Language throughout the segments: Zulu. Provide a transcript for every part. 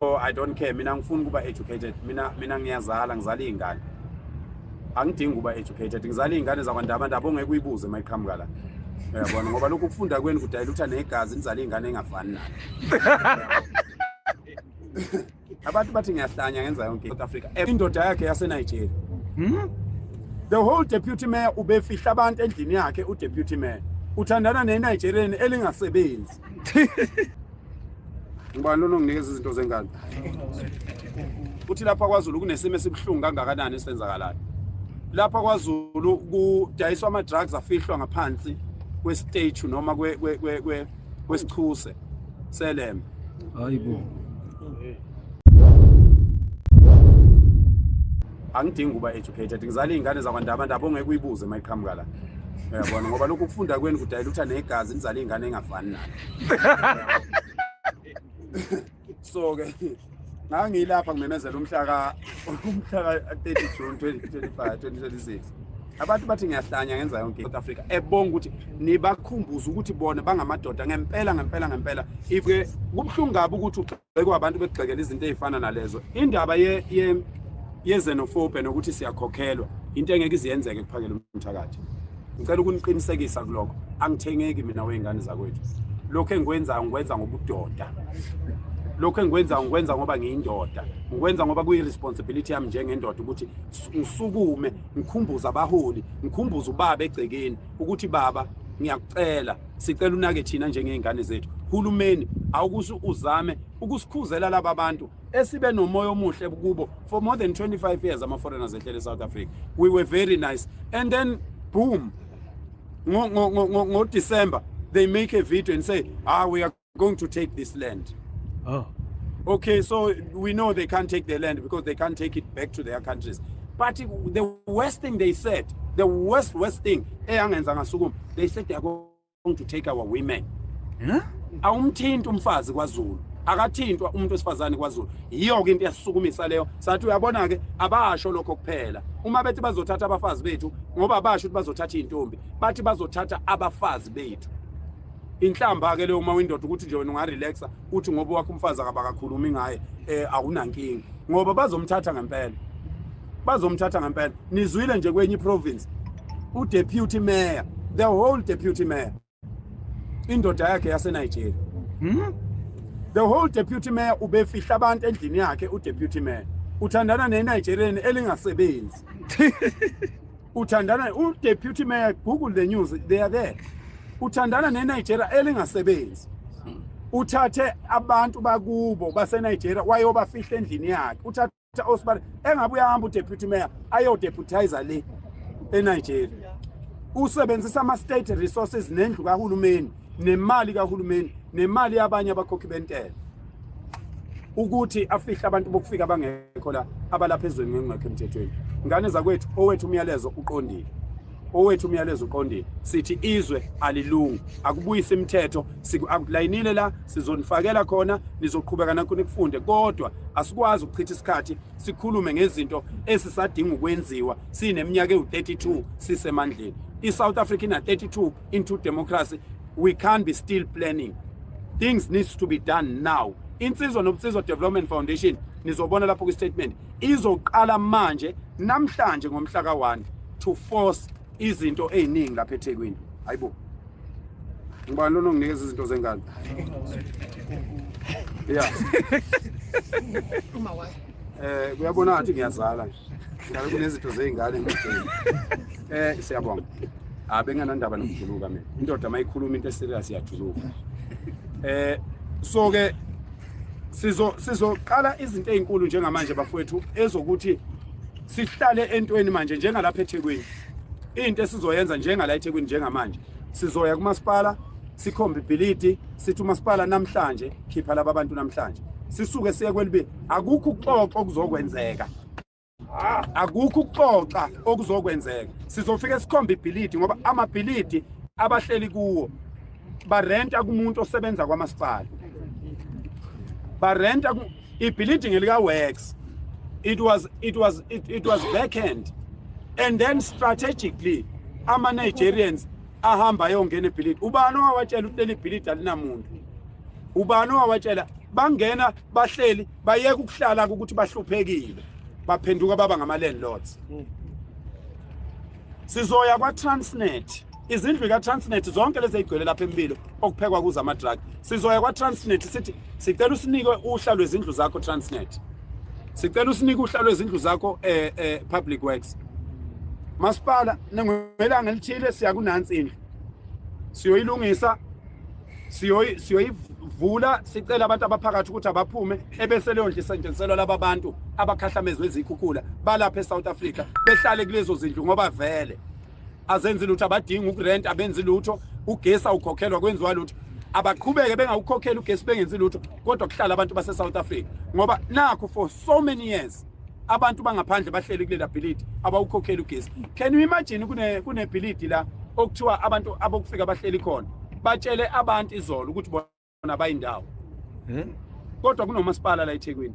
Oh, I don't care. Mina ngifuna ukuba educated. Mina ngiyazala, ngizala izingane. Angidingi ukuba educated. Ngizala izingane zakwaNdabandaba ongeke uyibuze mayiqhamuka la. Uyabona ngoba lokhu kufunda kwenu kudayilutha negazi nizala izingane engafani nalo. Abantu bathi ngiyahlanya ngenza yonke South Africa. Indoda yakhe yase Nigeria. The whole deputy mayor ubefihla abantu endlini yakhe uDeputy mayor. Uthandana neNigerian elingasebenzi. Ngubani lona onginikeza izinto zengane? Uthi lapha kwaZulu kunesimo esibuhlungu kangakanani esenzakalayo. Lapha kwaZulu kudayiswa ama drugs afihlwa ngaphansi kwe-statue noma kwesichuse selembe. Hayibo. Angidingi ukuba educated. Ngizala izingane zakwaNdabandaba ongeke uyibuze mayiqhamuka la. Uyabona ngoba lokhu kufunda kwenu kudayilutha negazi nizala izingane engafani nalo. So ke ngangilapha ngimemezela umhla ka 30 June 2025 2026. Abantu bathi ngiyahlanya ngenza yonke South Africa ebonga ukuthi nibakhumbuze ukuthi bona bangamadoda ngempela ngempela ngempela. If ke kubuhlungu kabi ukuthi ugxekwa abantu bekugxekela izinto ezifana nalezo. Indaba ye ye ye-xenophobia nokuthi siyakhokhelwa into engeke iziyenzeke kuphakela umthakathi. Ngicela ukuniqinisekisa kulokho, angithengeki mina wey'ngane zakwethu. Lokhu engikwenzayo ngikwenza ngobudoda, lokhu engikwenzayo ngikwenza ngoba ngiyindoda, ngikwenza ngoba kuyi-responsibility yami njengendoda ukuthi ngisukume ngikhumbuze abaholi, ngikhumbuze ubaba egcekeni ukuthi baba ngiyakucela, sicela unake thina njengey'ngane zethu. Hulumeni awukusi uzame ukusikhuzela laba bantu esibe nomoya omuhle kubo for more than 25 years. Ama-foreigners ehlele e-South Africa, we were very nice, and then boom, ngo-December they make a video and say, "Ah, we are going to take this land." Oh. Okay, so we know they can't take the land because they can't take it back to their countries. But the worst thing they said, the worst worst thing eyangenza ngasukuma, they said they are going to take our women. Huh? Awumthinti umfazi kwaZulu, akathintwa umuntu wesifazane kwaZulu. Yiyo-ke into eyasisukumisa leyo, sathi uyabona-ke, abasho lokho kuphela uma bethi bazothatha abafazi bethu, ngoba abasho ukuthi bazothatha iy'ntombi, bathi bazothatha abafazi bethu. Inhlamba-ke leyo uma uyindoda ukuthi nje wena ungarelaxa uthi ngoba wakho umfazi akabakakhulumi ngaye awunankinga, ngoba bazomthatha ngempela, bazomthatha ngempela. Nizwile nje kwenye iprovince uDeputy mayor, the whole deputy mayor, indoda yakhe yaseNigeria. The whole deputy mayor ubefihla abantu endlini yakhe uDeputy mayor uthandana neNigerian elingasebenzi. Uthandana uDeputy mayor, Google the news, they are there. Uthandana neNigeria elingasebenzi, uthathe abantu bakubo baseNigeria wayobafihla endlini yakhe, uthathe osibari engabe uyahamba uDeputy mayor ayodeputize le eNigeria. Usebenzisa ama-state resources nendlu kahulumeni nemali kahulumeni nemali yabanye abakhokhi bentela ukuthi afihle abantu bokufika abangekho la, abalapha ezweni ngengekho emthethweni. Ngane zakwethu, owethu umyalezo uqondile, owethu umyalezo uqondile. Sithi izwe alilungi, akubuyise imithetho. Akulayinile la sizonifakela khona, nizoqhubeka nakho nikufunde, kodwa asikwazi ukuchitha isikhathi sikhulume ngezinto esisadinga ukwenziwa sineminyaka ewu-32 sisemandleni. I-South Africa ina-32 into democracy, we can't be still planning. Things needs to be done now. Insizwa Nobunsizwa Development Foundation, nizobona lapho kwi-statement, izoqala manje namhlanje ngomhla ka-1 to force izinto ey'ningi lapha eThekwini. Hayibo, ngibani lona onginikeza izinto zengane? Ya, kuyabona ngathi ngiyazala nje, ngabe kunezinto zey'ngane ngideni. Siyabonga. Ah, benganandaba nokujuluka mina. Indoda mayikhuluma into eserious iyajuluka. So ke sizoqala izinto ezinkulu njengamanje bafowethu, ezokuthi sihlale entweni manje njengalapha eThekwini. Into esizoyenza njengala eThekwini njengamanje, sizoya kumasipala sikhombe ibhilidi, sithi umasipala namhlanje khipha laba bantu namhlanje. Sisuke siye kwelibili, akukho ukuxoxa okuzokwenzeka, akukho ukuxoxa okuzokwenzeka. Sizofika sikhombe ibhilidi ngoba amabhilidi abahleli kuwo barenta kumuntu osebenza kwamasipala, barenta ibhilidi ngelika works. It was vacant and then strategically ama Nigerians ahamba ayongena ebhilidi. Ubani owawatshela ukuthi leli bhilidi alinamuntu? Ubani owawatshela? Bangena bahleli, bayeka ukuhlala ukuthi bahluphekile, baphenduka baba ngama-landlords. Sizoya kwa-Transnet, izindlu ka-Transnet zonke lezi ey'gcwele lapha empilo okuphekwa kuzo ama-drug. Sizoya kwa-Transnet sithi sicela usinike uhla lwezindlu zakho Transnet, sicela usinike uhla lwezindlu zakho Public Works, masipala. Ngelanga elithile siya kunansi indlu, siyoyilungisa, siyoyivula, sicela abantu abaphakathi ukuthi abaphume, ebese leyo ndlu isetshenziselwa laba bantu abakhahlamezwe izikhukhula balapha eSouth Africa, behlale kulezo zindlu ngoba vele azenzi lutho, abadingi ukurent, abenzi lutho, ugesi awukhokhelwa, kwenziwa lutho. Abaqhubeke bengawukhokheli ugesi, bengenzi lutho, kodwa kuhlala abantu base-South Africa, ngoba nakho for so many years abantu bangaphandle bahleli kulela bhilidi, abawukhokheli ugesi. Can you imagine, kunebhilidi la okuthiwa abantu abokufika bahleli khona, batshele abantu izolo ukuthi bona bayindawo, kodwa kunomasipala la eThekwini.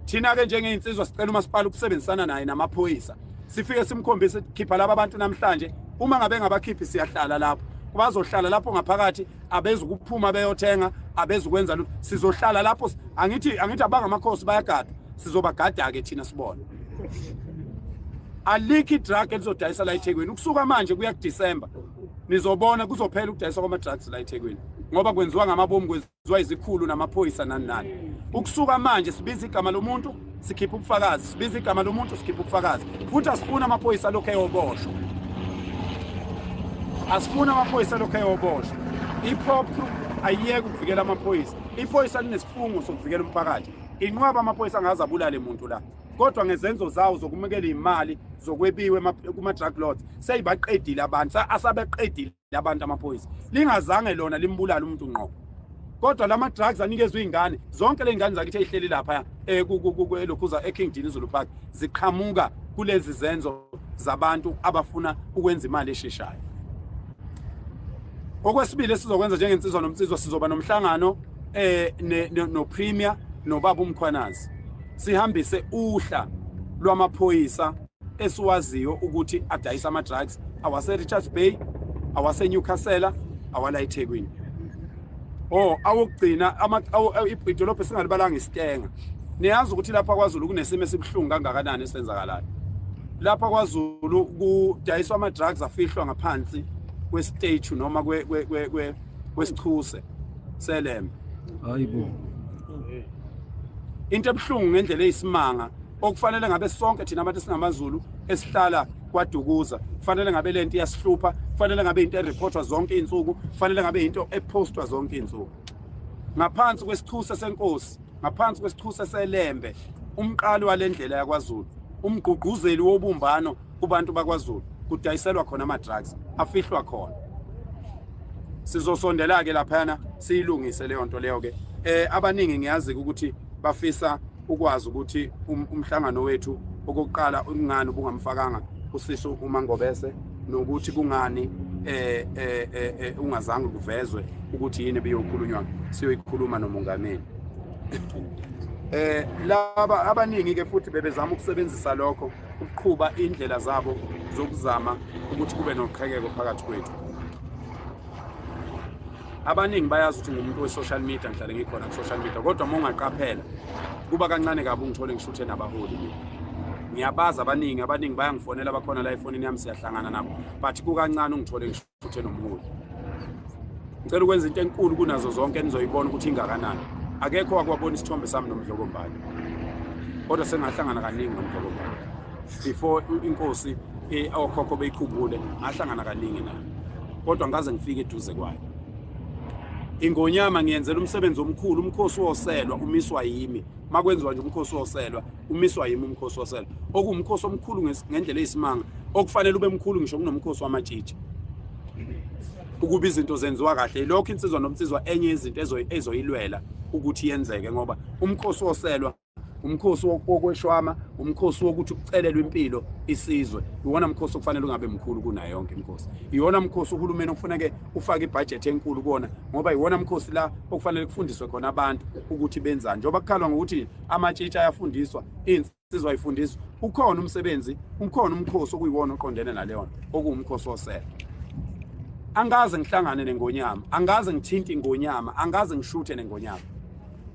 Thina-ke njengey'nsizwa sicela umasipala ukusebenzisana naye namaphoyisa, sifike simkhombise, khipha laba bantu namhlanje. Uma ngabe ngabakhiphi, siyahlala lapho, bazohlala lapho ngaphakathi, abezukuphuma beyothenga, abezukwenza lutho, sizohlala lapho. Angithi abangamakhosi bayagada, sizobagada-ke thina sibone. Alikho i-drug elizodayisa la eThekwini ukusuka manje kuya kuDisemba. Nizobona, kuzophela ukudayiswa kwama-drugs la eThekwini, ngoba kwenziwa ngamabomu, kwenziwa izikhulu namaphoyisa nani nani. Ukusuka manje sibiza igama lomuntu, sikhipha ubufakazi, sibiza igama lomuntu, sikhipha ubufakazi. Futhi asifuni amaphoyisa lokhu eyoboshwa, asifuni amaphoyisa lokhu eyoboshwa. I-POPCRU ayiyeke ukuvikela amaphoyisa. Iphoyisa linesifungo sokuvikela umphakathi. Inqwaba amaphoyisa angaze abulale muntu la, kodwa ngezenzo zawo zokumukela imali zokwebiwe kuma-drug lords seyibaqedile abantu, asabeqedile abantu amaphoyisa, lingazange lona limbulale umuntu ngqo. Kodwa lama drugs anikezwe izingane zonke, le ngane zakithi ezihleli lapha elokhuza eKing Dinuzulu Park, ziqhamuka kulezi zenzo zabantu abafuna ukwenza imali esheshayo. Okwesibili esizokwenza njengensizwa nomnsizwa, sizoba nomhlangano no Premier nobaba uMkhwanazi, sihambise uhla lwamaphoyisa esiwaziyo ukuthi adayisa ama-drugs awase Richards Bay, awase Newcastle, awala eThekwini. Oh, awokugcina idolobha esingalibalanga isitenga. Niyazi ukuthi lapha kwaZulu kunesimo esibuhlungu kangakanani esenzakalayo. Lapha kwaZulu kudayiswa ama-drugs afihlwa ngaphansi kwe-statue noma kwesichuse selembe. Hayibo. Into ebuhlungu ngendlela eyisimanga, okufanele ngabe sonke thina abantu esingamaZulu esihlala kwaDukuza, kufanele ngabe lento iyasihlupha, kufanele ngabe into ereportwa zonke izinsuku, kufanele ngabe into epostwa zonke izinsuku. Ngaphansi kwesichuse senkosi, ngaphansi kwesichuse selembe, umqali walendlela yakwaZulu, umgqugquzeli wobumbano kubantu bakwaZulu, kudayiselwa khona ama-drugs, afihlwa khona. Sizosondela-ke laphayana, siyilungise leyo nto leyo-ke. Abaningi ngiyazi ukuthi bafisa ukwazi ukuthi umhlangano wethu okokuqala kungani ubungamfakanga usisu uMangobese, nokuthi kungani ungazange kuvezwe ukuthi yini ebiyokhulunywa. Siyoyikhuluma nomongameli. Laba abaningi ke futhi bebezama ukusebenzisa lokho ukuqhuba indlela zabo zokuzama ukuthi kube noqhekeko phakathi kwethu. Abaningi bayazi ukuthi ngumuntu we-social media, ngihlale ngikhona ku-social media, kodwa uma ungaqaphela kuba kancane kabi ungithole ngishuthe nabaholi. Mina ngiyabazi abaningi, abaningi bayangifonela, bakhona la efonini yami, siyahlangana nabo, but kukancane ungithole ngishuthe nomholi. Ngicela ukwenza into enkulu kunazo zonke enizoyibona ukuthi ingakanani. Akekho wakwabona isithombe sami noMdlokombane, kodwa sengahlangana kaningi noMdlokombane before inkosi okhokho beyikhumbule. Ngahlangana kaningi nayo, kodwa ngaze ngifike eduze kwayo ingonyama ngiyenzela umsebenzi omkhulu. Umkhosi woselwa umiswa yimi. Makwenziwa nje umkhosi woselwa, umiswa yimi umkhosi woselwa, okuwumkhosi omkhulu ngendlela eyisimanga, okufanele ube mkhulu ngisho kunomkhosi wamatshitshi ukuba izinto zenziwa kahle. Ilokho insizwa nomnsizwa enye izinto ezoyilwela ukuthi yenzeke, ngoba umkhosi woselwa umkhosi wokweshwama, umkhosi wokuthi kucelelwe impilo isizwe. Iwona mkhosi okufanele ungabe mkhulu kunayo yonke imikhosi. Iwona mkhosi uhulumeni okufuneke ufake ibhajethi enkulu kuwona, ngoba iwona mkhosi la okufanele kufundiswe khona abantu ukuthi benzani. Njengoba kukhalwa ngokuthi amatshitshi ayafundiswa, insizwa ayifundiswa, ukhona umsebenzi, ukhona umkhosi okuyiwona oqondene naleyo nto, okuwumkhosi wosela. Angaze ngihlangane nengonyama, angaze ngithinte ingonyama, angaze ngishuthe nengonyama.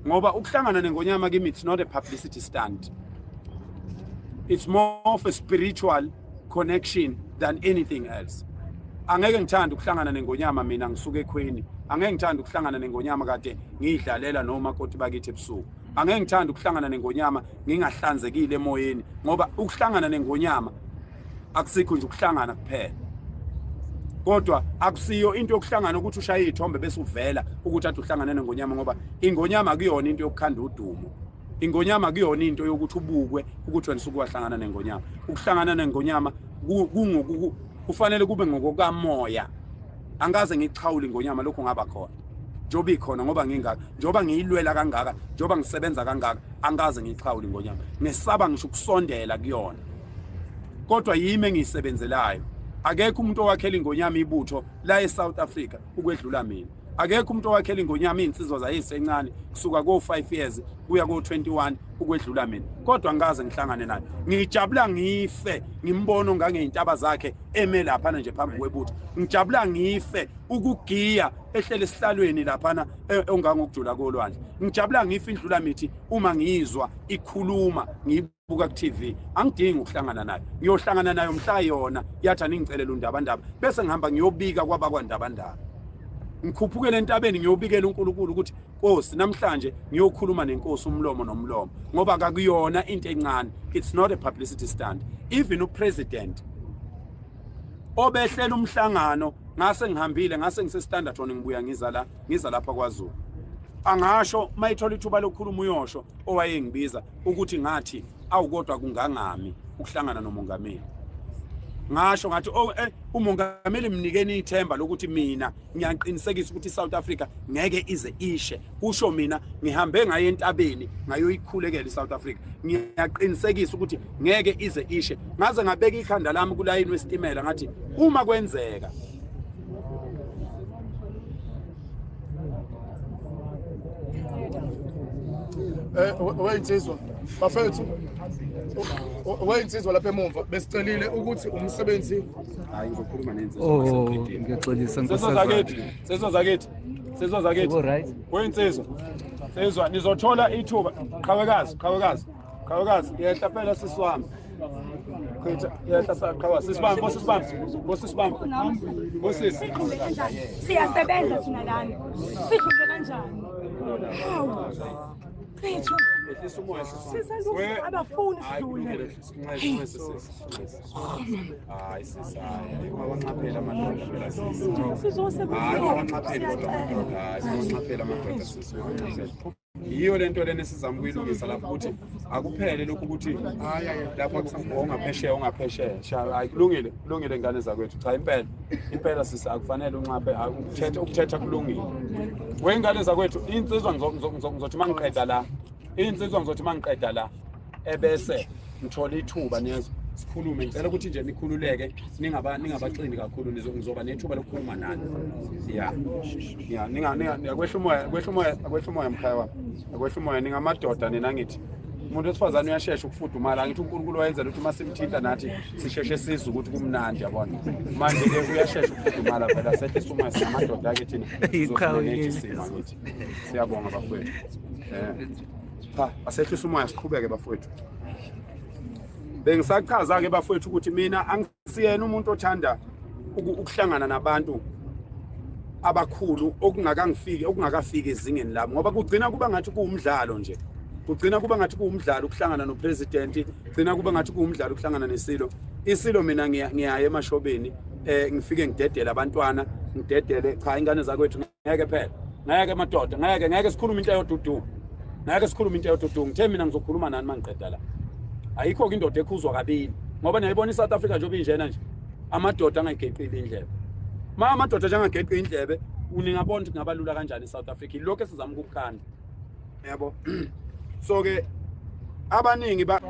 Ngoba ukuhlangana nengonyama kimi, it's not a publicity stunt, it's more of a spiritual connection than anything else. Angeke ngithande ukuhlangana nengonyama mina ngisuke ekhweni, angeke ngithande ukuhlangana nengonyama kade ngiyidlalela nomakoti bakithi ebusuku, angeke ngithande ukuhlangana nengonyama ngingahlanzekile emoyeni, ngoba ukuhlangana nengonyama akusikho nje ukuhlangana kuphela, kodwa akusiyo into yokuhlangana ukuthi ushaye iy'thombe bese uvela ukuthi ade uhlangane nengonyama, ngoba ingonyama akuyona into yokukhanda udumo. Ingonyama akuyona into yokuthi ubukwe ukuthi wena usuke wahlangana nengonyama. Ukuhlangana nengonyama kufanele kube ngokokamoya. Angikaze ngixhawule ingonyama, lokhu ngaba khona njengoba ikhona, ngoba ngingaka, njengoba ngiyilwela kangaka, njengoba ngisebenza kangaka, angikaze ngiyixhawule ingonyama. Ngesaba ngisho ukusondela kuyona, kodwa yimi engiyisebenzelayo. Akekho umuntu owakhela ingonyama ibutho la eSouth Africa ukwedlula mina. Akekho umuntu owakhela ingonyama iy'nsizwa zayisencane kusuka ko-5 years kuya ko-21 ukwedlula mina, kodwa ngikaze ngihlangane naye. Ngijabula ngife ngimbono ngangey'ntaba zakhe eme laphana nje phambi kwebutho. Ngijabula ngife ukugiya ehlele esihlalweni laphana ongangokujula kolwandle. Ngijabula ngife indlula mithi uma ngiyizwa ikhuluma, ngiyibuka ku-TV. Angidingi ukuhlangana nayo. Ngiyohlangana nayo mhla yona yathi aningicelela undabandaba, bese ngihamba ngiyobika kwabakwandabandaba, ngikhuphukele entabeni ngiyobikela uNkulunkulu ukuthi, Nkosi, namhlanje ngiyokhuluma nenkosi umlomo nomlomo, ngoba kakuyona into encane. It's not a publicity stunt. Even upresident obehlela umhlangano, ngase ngihambile, ngase ngise-Standerton, ngibuya ngiza la, ngiza lapha kwaZulu, angasho mayithola ithuba lokukhuluma uyosho owayengibiza ukuthi ngathi awu, kodwa kungangami ukuhlangana nomongameli. Ngasho ngathi, oh, umongameli mnikeni ithemba lokuthi mina ngiyaqinisekisa ukuthi iSouth Africa ngeke ize ishe. Kusho mina ngihambe ngaye entabeni ngayoyikhulekela iSouth Africa. Ngiyaqinisekisa ukuthi ngeke ize ishe. Ngaze ngabeka ikhanda lami kulayini wesitimela, ngathi uma kwenzeka. Weyinsizwa bafethu, weyinsizwa lapha emumva, besicelile ukuthi umsebenzi Hayi, ngizokhuluma nensizwa. Oh, ngiyaxolisa. Nsizwa zakithi, nsizwa zakithi, nsizwa zakithi. All right. Weyinsizwa, nsizwa, nizothola ithuba. Qhawekazi, qhawekazi, qhawekazi, yehla phela sisi wami. Chitha, yehla sa qhawa. Sisi bami, bosisi bami, bosisi bami. Bosisi. Sidlule kanjani? Siyasebenza thina lana. Sidlule kanjani? Hawu. Bethu. Ehlisa umoya sisi wami. Sisalungu abafuni sidlule. Hayi sisi, hayi. Ungawanxaphela amadoda phela sisi. Hayi, Sizosebenza. ungawanxapheli amadoda. Hayi, ungawanxapheli amadoda sisi, ungawanxapheli. Yiyo lento lena esizama ukuyilungisa lapho ukuthi akuphele lokhu ukuthi lapha ongaphesheya ongaphesheya. Hayi, kulungile, kulungile ngane zakwethu. Cha, impela, impela sisi, akufanele unxaphe, ukuthetha ukuthetha kulungile. Wengane zakwethu, insizwa ngizothi mangiqeda la. Insizwa ngizothi mangiqeda la ebese ngithola ithuba niyezwa sikhulume. Ngicela ukuthi nje nikhululeke, ningabaxini kakhulu. Ngizoba nethuba lokukhuluma nani. Ya, ninga ninga kwehla umoya, kwehla umoya, kwehla umoya mkhaya wami, kwehla umoya. Ningamadoda nina. Ngithi umuntu wesifazane uyashesha ukufudumala. Angithi uNkulunkulu wayenzela ukuthi uma simthinta nathi sisheshe sizwe ukuthi kumnandi, yabona? Manje-ke uyashesha ukufudumala phela. Sehlisa umoya, singamadoda-ke thina. Iqhawe. Sizomanage isimo, angithi? Siyabonga bafowethu. Cha, asehlisa umoya, siqhubeke bafowethu. Bengisachaza-ke bafowethu ukuthi mina angisiyena umuntu othanda ukuhlangana nabantu abakhulu okungakangifiki, okungakafiki ezingeni lami, ngoba kugcina kuba ngathi kuwumdlalo nje, kugcina kuba ngathi kuwumdlalo ukuhlangana nopresident, gcina kuba ngathi kuwumdlalo ukuhlangana nesilo. Isilo mina ngiyaya emashobeni, ngifike ngidedele abantwana, ngidedele. Cha, ingane zakwethu, ngeke phela, ngeke madoda, ngeke, ngeke sikhulume into eyodudu, ngeke sikhulume into eyodudu. Ngithe mina ngizokhuluma nani mangiqeda la. Ayikho-ke indoda ekhuzwa kabili, ngoba niyayibona i-South Africa njengoba injena nje, amadoda angayigeqile indlebe. Ma amadoda nje angageqi indlebe, ningabona ukuthi kungaba lula kanjani e-South Africa. Ilokhu esizama ukukukhanda, yabo. So-ke abaningi ba